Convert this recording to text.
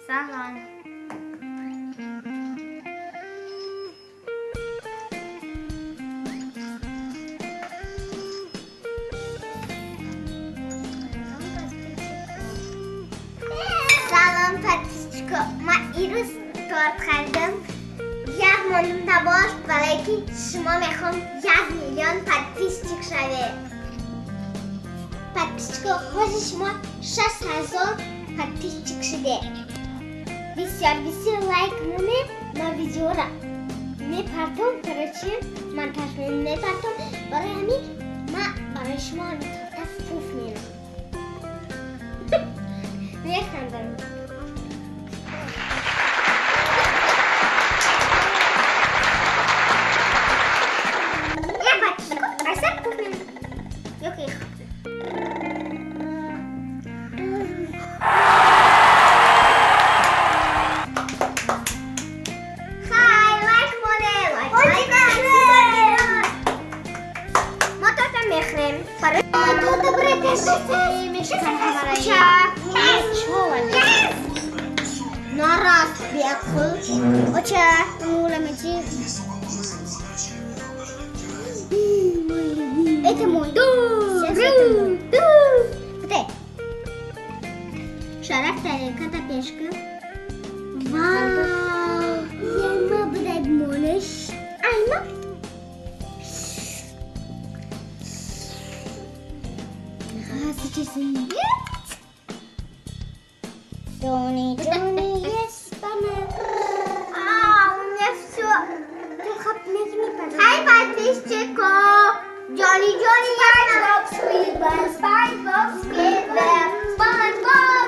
Салом. Салом, подписчико. Ма ирӯз торт харидам. Як мондумда бош, барое ки шумо мехоҳам 1 миллион подписчик шавед. Подписчико, ҳозир шумо 6000 подписчик шуде. Бисёр бисёр лайк монед, ма видеора мепартом, короче, монтаж мепартом. Барои ҳамин ма барои шумо ҳамин торта пуф менам. Механдам. Я подписчико, аса пуф менам. Ёки. Хай, лайк моне, лайк, лайк, лайк. Мо торта мехӯрем. Торта бред. Нарас беақл. Оча, муламечи. Это мой. Сейчас это мой. Потай. Шараф тарелка та пешка. Вау! Ема блядь монеш. Айма. А, сейчас нет. Johnny, Johnny, yes, Mama. А, у меня все. Хай, подписчико. Johnny, Johnny, yes, SpongeBob, SquidWard, SpongeBob, SquidWard, SpongeBob.